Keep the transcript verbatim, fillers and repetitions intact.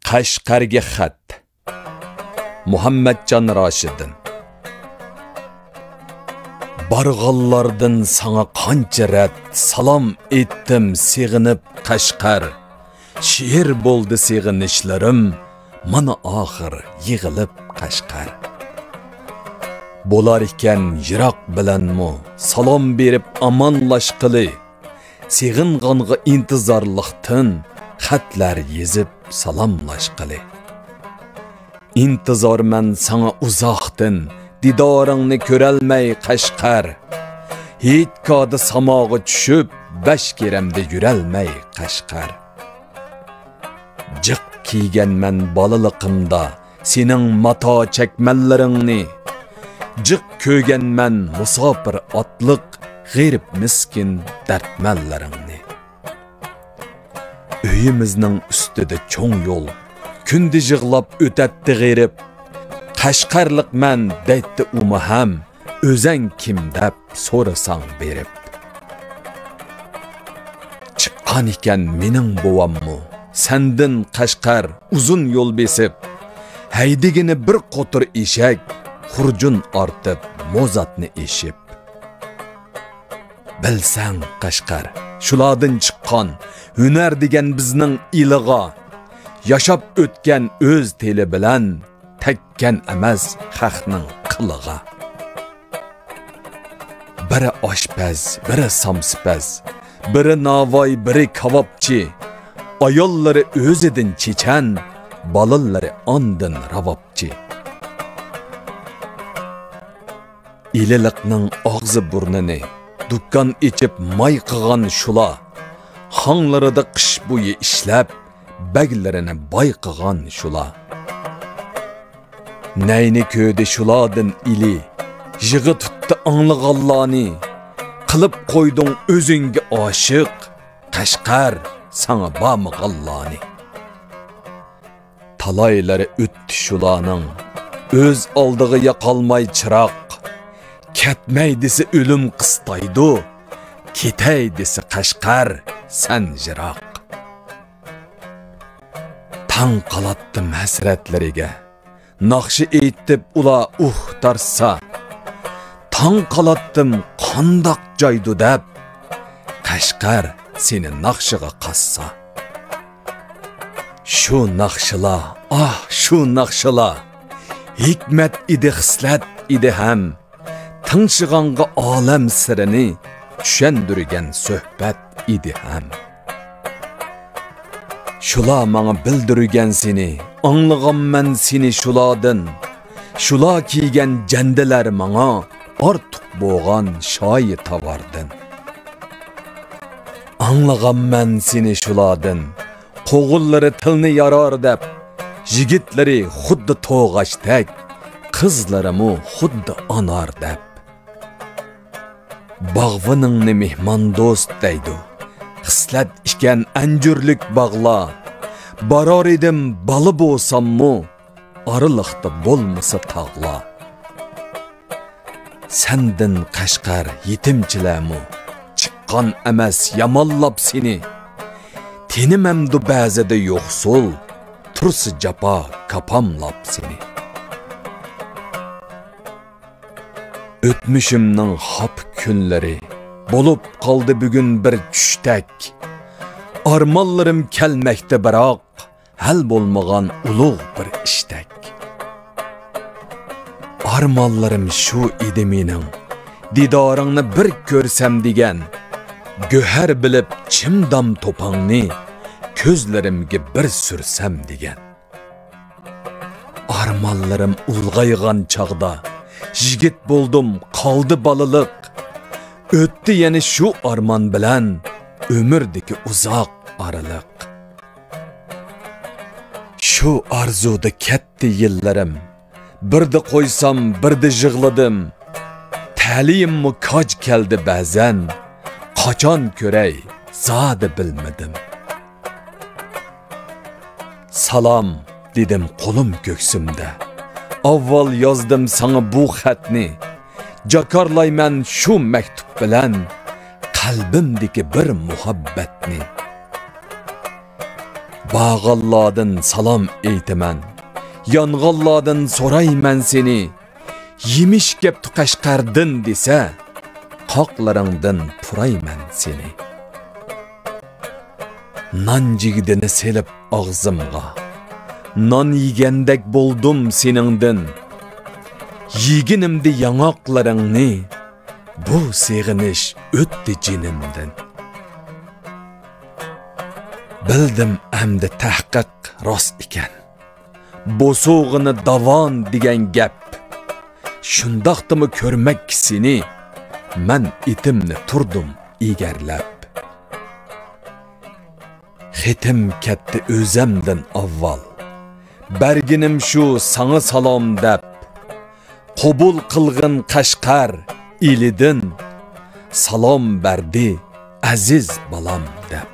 قەشقەرگە خەت. مۇھەممەتجان راشىدىن. بارغانلاردىن ساڭا قانچە رەت، سالام ئېيتتىم سېغىنىپ قەشقەر. شېئىر بولدى سېغىنىشلىرىم، مانا ئاخىر يىغىلىپ قەشقەر. بولار ئىكەن يىراق بىلەنمۇ، سالام بېرىپ ئامانلاشقىلى. سېغىنغانغا ئىنتىزارلىقتىن، خەتلەر يېزىپ سالاملاشقىلى. ئىنتىزارمەن ساڭا ئۇزاقتىن، دىدارىڭنى كۆرەلمەي قەشقەر. ھېيتگاھدا ساماغا چۈشۈپ، بەش كېرەمدە يۈرەلمەي قەشقەر. جىق كىيگەنمەن بالىلىقىمدا سېنىڭ ماتا چەكمەنلىرىڭنى. جىق كۆرگەنمەن مۇساپىر ئاتلىق، غېرىب مىسكىن دەردمەنلىرىڭنى. ئۆيىمىزنىڭ ئۈستىدە چوڭ يول، كۈندە يىغلاپ ئۆتەتتى غېرىب. قەشقەرلىقمەن دەيتتى ئۇمۇ ھەم، ئۆزەڭ كىم دەپ سورىساڭ بېرىپ. چىققان ئىكەن مېنىڭ بوۋاممۇ سەندىن قەشقەر ئۇزۇن يول بېسىپ. ھەيدىگىنى بىر قوتۇر ئېشەك، خۇرجۇن ئارتىپ موزاتنى ئېشىپ. بىلسەڭ قەشقەر، شۇلاردىن چىققان ھۈنەر دېگەن بىزنىڭ ئىلىغا. ياشاپ ئۆتكەن ئۆز تىلى بىلەن، تەگكەن ئەمەس خەقنىڭ قىلىغا. بىرى ئاشپەز، بىرى سامسىپەز، بىرى ناۋاي، بىرى كاۋاپچى. ئاياللىرى ئۆزىدىن چېچەن، بالىلىرى ئاندىن راۋابچى. ئىلىلىقنىڭ ئاغزى بۇرنىنى دۇكان ئېچىپ ماي قىغان شۇلار. خاڭلىرىدا قىش بويى ئىشلەپ، بەگلىرىنى باي قىغان شۇلار. نەينى كۆردى شۇلاردىن ئىلى، يىغا تۇتتى ئاڭلىغانلارنى. قىلىپ قويدۇڭ ئۆزۈڭگە ئاشىق، قەشقەر، ساڭا بارمىغانلارنى. تالايلىرى ئۆتتى شۇلارنىڭ، ئۆز ئالدىغا ياقالماي چىراغ. كەتمەي دېسە ئۆلۈم قىستايدۇ، كېتەي دېسە قەشقەر، سەن يىراق. تاڭ قالاتتىم ھەسرەتلىرىگە، ناخشا ئېيتىپ ئۇلار ئۇھ تارتسا. تاڭ قالاتتىم قانداق جايدۇ دەپ، قەشقەر سېنى ناخشىغا قاسسا. شۇ ناخشىلار، ئاھ، شۇ ناخشىلار، ھېكمەت ئىدى، خىسلەت ئىدى ھەم. تىڭشىغانغا ئالەم سىرىنى چۈشەندۈرگەن سۆھبەت ئىدى ھەم. شۇلار ماڭا بىلدۈرگەن سېنى، ئاڭلىغانمەن سېنى شۇلاردىن. شۇلار كىيگەن جەندىلەر ماڭا ئارتۇق بولغان شايى تاۋاردىن. ئاڭلىغانمەن سېنى شۇلاردىن، قوغۇنلىرى تىلنى يارار دەپ. يىگىتلىرى خۇددى توغاچتەك، قىزلىرىمۇ خۇددى ئانار دەپ. باغۋىنىڭنى مېھماندوست دەيدۇ، خىسلەت ئىكەن ئەنجۈرلۈك باغلار. بارار ئىدىم بالا بولساممۇ، ئارىلىقتا بولمىسا تاغلار. سەندىن قەشقەر يېتىمچىلەرمۇ، چىققان ئەمەس يامانلاپ سېنى. تېنىمەمدۇ بەزىدە يوقسۇل، تۇرسا جاپا كاپاملاپ سېنى. ئۆتمۈشۈمنىڭ خاپا كۈنلىرى، بولۇپ قالدى بۈگۈن بىر چۈشتەك. ئارمانلىرىم كەلمەكتە بىراق، ھەل بولمىغان ئۇلۇغ بىر ئىشتەك. ئارمانلىرىم شۇ ئىدى مېنىڭ، دىدارىڭنى بىر كۆرسەم دېگەن. گۆھەر بىلىپ چىمدام توپاڭنى، كۆزلىرىمگە بىر سۈرسەم دېگەن. ئارمانلىرىم ئۇلغايغان چاغدا، يىگىت بولدۇم، قالدى بالىلىق. ئۆتتى يەنە شۇ ئارمان بىلەن، ئۆمۈردىكى ئۇزاق ئارىلىق. شۇ ئارزۇدا كەتتى يىللىرىم، بىردە قويسام، بىردە يىغلىدىم. تەلىيىممۇ كاج كەلدى بەزەن، قاچان كۆرەي، زادى بىلمىدىم. سالام، دېدىم قولۇم كۆكسۈمدە. ئاۋۋال يازدىم ساڭا بۇ خەتنى. جاكارلايمەن شۇ مەكتۇپ بىلەن قەلبىمدىكى بىر مۇھەببەتنى. بارغانلاردىن سالام ئېيتىمەن، يانغانلاردىن سورايمەن سېنى. يېمىش كەپتۇ قەشقەردىن دېسە، قاقلىرىڭدىن پۇرايمەن سېنى. نان جىگدىنى سېلىپ ئاغزىمغا، نان يېگەندەك بولدۇم سېنىڭدىن. يېگىنىمدە ياڭاقلىرىڭنى، بۇ سېغىنىش ئۆتتى جېنىمدىن. بىلدىم ئەمدى تەھقىق راست ئىكەن، بوسۇغىنى داۋان دېگەن گەپ. شۇنداقتىمۇ كۆرمەككە سېنى، مەن ئېتىمنى تۇردۇم ئېگەرلەپ. خېتىم كەتتى ئۆزەمدىن ئاۋۋال، بەرگىنىم شۇ ساڭا سالام دەپ. قوبۇل قىلغىن قەشقەر ئېلىدىن، سالام بەردى ئەزىز بالام دەپ.